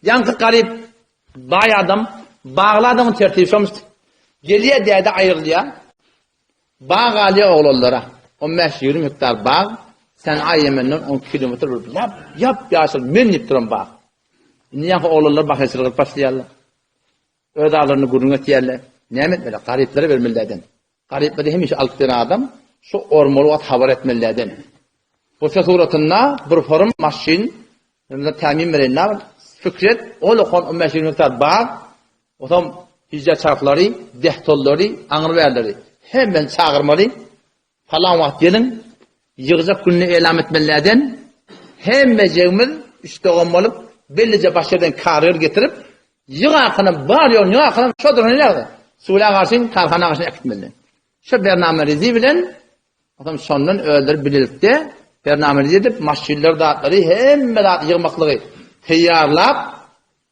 Ýaňky garyp baý adam, bagly adamyň tertibi şomuş. Gelýär däde aýrylýar. Bag galýar oglanlara. 15-20 hektar bag, Sanaa Ýemenden 12 kilometr bir ýap, ýap ýaşyl men diýip duran bag. Indi ýaňky oglanlar bahylçylyk edip başlaýarlar. Öz aralarynda gürrüň etýärler. Näme etmeli? Garyplara bermeli däden. Garyplary hemişe alyp beren adam şu ormaly wagt habar etmeli däden. Goşa suratynda bir forum maşyn ýa tämin beren nar Fikret ol okan 15-20 hektar bag otam hijja çarhlary, dehtollary, aňry bärleri hemmesini çagyrmaly. Palan wagt geliň, ýygjak gününi elam etmeli däden. Hemmejegimiz üç dogan bolup bellije baş ýerden karýer getirip Ýyg arkanam bar ýogny ýyg arkanam şo duran ýerde Sula garşyn karhana garşyn äkitmeli. Şo bernamerizi bilen adam şondan özleri bilelikde bernamerizi edip maşynlar zatlary hemme zat ýygmaklygy teýýarlap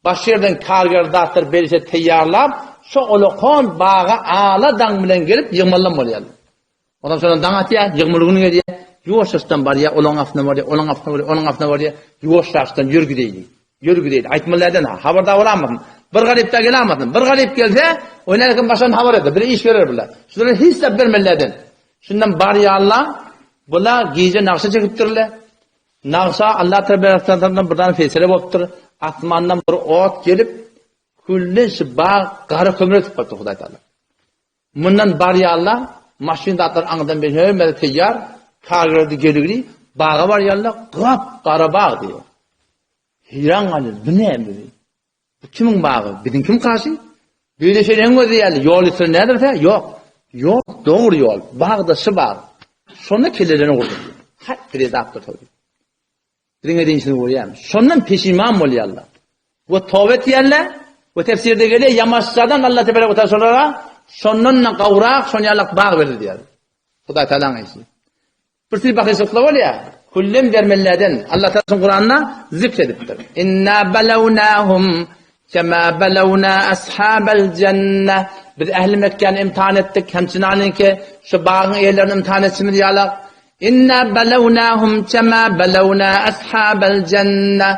baş ýerden karger zatlar belişe teýýarlap şo olakon baga ala daň bilen gelip ýygmalyam bolýarlar. Ondan soňra daň atýar, ýygmaly gün gelýär, ýuwaş-ýuwaşdan barýar, olaň astyna barýar, olaň astyna barýar, olaň astyna barýar, ýuwaş-ýaşdan ýör gideýli, ýör gideýli, aýtmaly däden ha, habardar bolamasyn, bir garyp-da gelamasyn, bir garyp gelse, oýnar eken başdan habar eder, bir iş berer bular. Şulara hiç zat bermeli däden. Şundan barýarlar, bular gije nagşa çekipdirler. Nagşa Allah tarapyndan bir dana fesele bolupdyr. Asmandan bir ot gelip, küllen şu bag gara kömür edip goýupdyr Hudaý Taala. Mundan barýarlar, maşyn zatlar aňyrdan bir hemmesi teýýar, kargerdi geligli, baga barýarlar, gap-gara bag diýýär. Heýran galýar, bu näme bu? Bu kimiň bagy? Biziň kim kaşy? Beýle şeýle heň gözi ýaly, ýol üstüne nädirse, ýok. Ýok, dogry ýol, bagda şu bag. Şonda kellelerini gurdy. Haý, bir edapdyr toý. Biziň edinçini görýärmi? Şondan peşiman bolýarlar. We toba etýärler. We tefsirde gelýär, ýamaşjadan Allah tebarek we taala şolara şondan-da gowrak, şon ýalak bag berdi diýýär. Hudaý Taalaň işi. Bir sürü bakyşlyklar bolýar. Küllem bermelilerden Allah Taala Kuranda zikr edipdir. Inna balawnahum kema balawna ashabal jenne. Biz ähli Mekgäni imtihan etdik, hemçinaniňki şu bagyň eýelerini imtihan etşimiz ýalak. Inna balawnahum kema balawna ashabal jenne.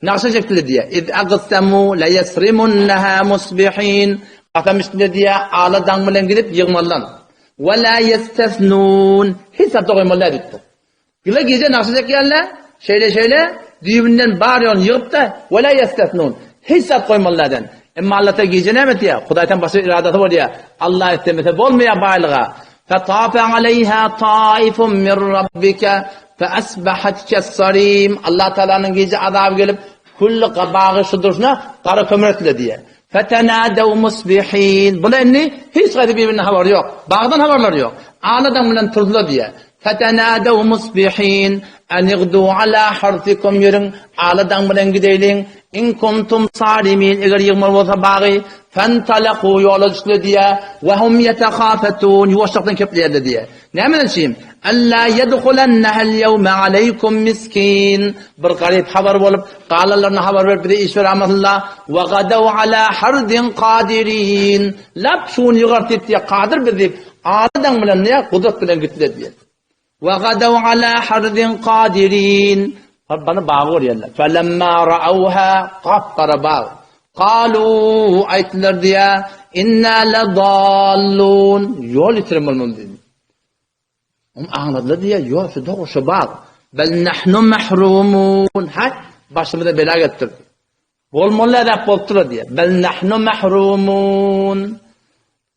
Nagşa çekdiler diýýär. Iz agsamu la yasrimunha musbihin. Kasam içdiler diýýär, ala daň bilen gidip ýygmalydan. Ve la yestesnun. Hiç zat goýmaly däl diýipdir. Ýyla gije nagşa çekýärler, şeýle-şeýle, düýbünden bar ýoguny ýygyp-da, ve la yestesnun. Hiç zat goýmaly däl. Emma Allah Taala gije näme etýär? Hudaýdan başga iradasy bolýar. Allah islemese bolmaýar baýlyga. Fetafe aleyha taifun min rabbike feasbahat kessarim. Allah Taalanyň gije azaby gelip, külli bagy şu durşuna gara kömür etdiler diýýär. Fetenadew musbihin. Bular indi hiç haýsy bir-birinden habary ýok. Bagdan habarlary ýok. Aladan bilen turdular diýýär. Fetenadew musbihin. An igdu ala harsikum ýörüň, aladan bilen gideýliň. In kuntum sarimin eger ýygmaly bolsa bagy. Fentalaku ýola düşdüler diýýär. Ve hum yetehafetun ýuwaşlykdan kepleýärler diýýär. Näme üçin? Alla yedhulannahal yawma aleykum miskin. Bir garyp habar bolup, galanlaryna habar berip bize iş beramasynlar. Ve gadaw ala hardin kadirin. Lap şuny ýygar diýip diýýär, kadyr biz diýip, adadan bilen diýýär, gudrat bilen gitdiler diýýär. Ve gadaw ala hardin kadirin. Bana bagy görýärler. Felemma ra'awha gap-gara bag. Kalu aýtdylar diýä, inna ledallun. Ýol ýitiren bolmaly diýdi. Oň aňladylar diýä, ýok, şu dogry şu bag. Bel nahnu mahrumun. Haý, başymyza bela gelipdir. Bolmaly edep bolupdyr diýä. Bel nahnu mahrumun.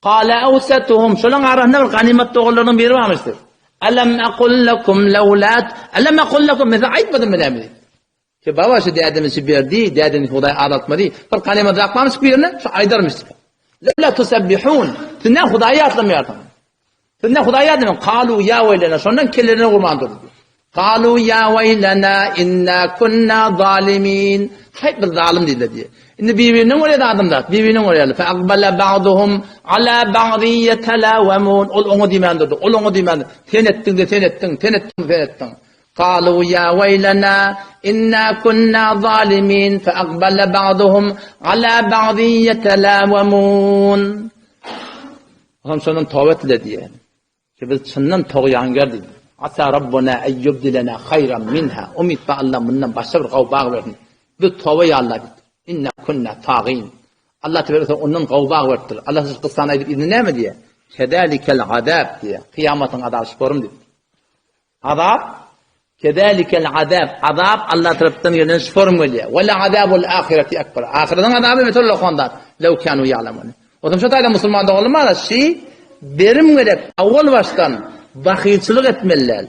Kale awsatuhum, şolaryň arasynda bir ganymat doganlarynyň biri barmyşdyr. Alam aqul lakum lawlat, alam aqul lakum, men size aýtmadymmy näme diýip. Ki baba şu dädemiz şu berdi, dädemiz Hudaý azaltmady. Bir ganymat zakmamyş birine, şu aýdarmyş. Lawla tusabbihun, siz näme Hudaýy ýatlamaýarsyňyz? Siz näme Hudaýy ýatlamaýarsyňyz? Kalu ýa weýlena, şondan kellelerine urman durdy. Kalu ýa weýlena inna kunna zalimin. Haý biz zalym diýdiler diýýär. Indi bir-birinden görýär adamzat, bir-birinden görýärler. Fe akbala ba'duhum ala ba'din yetelawemun. Ol oňa diýmän durdy, ol oňa diýmän durdy. Sen etdiň-de sen etdiň, sen etdiň, sen etdiň. Kalu ýa weýlena inna kunna zalimin. Fe akbala ba'duhum ala ba'din yetelawemun. Olam şondan toba etdiler diýýär. Ki biz çyndan togýanger diýdi. Asa Rabbuna en yubdilena haýran minha. Umyt bar Allah mundan başga bir gowy bag bersin. Biz toba ýa Allah diýdi. Inna kunna tagin. Allah tebarek ondan gowy bag beripdir. Allah şu kyssany aýdyp indi näme diýýär? Kedalikel azab diýýär. Kyýamatyň azaby şu borum diýip. Azap Kedalikel azab. Azap Allah tarapdan gelen şu forum gelýär. Wal azabul ahireti akbar. Ahiretiň azaby beter lokandan. Lew kanu ýa'lemun. Otam şu taýda musulman doganlar mara şi berim gerek awal başdan bahylçylyk etmeli däl.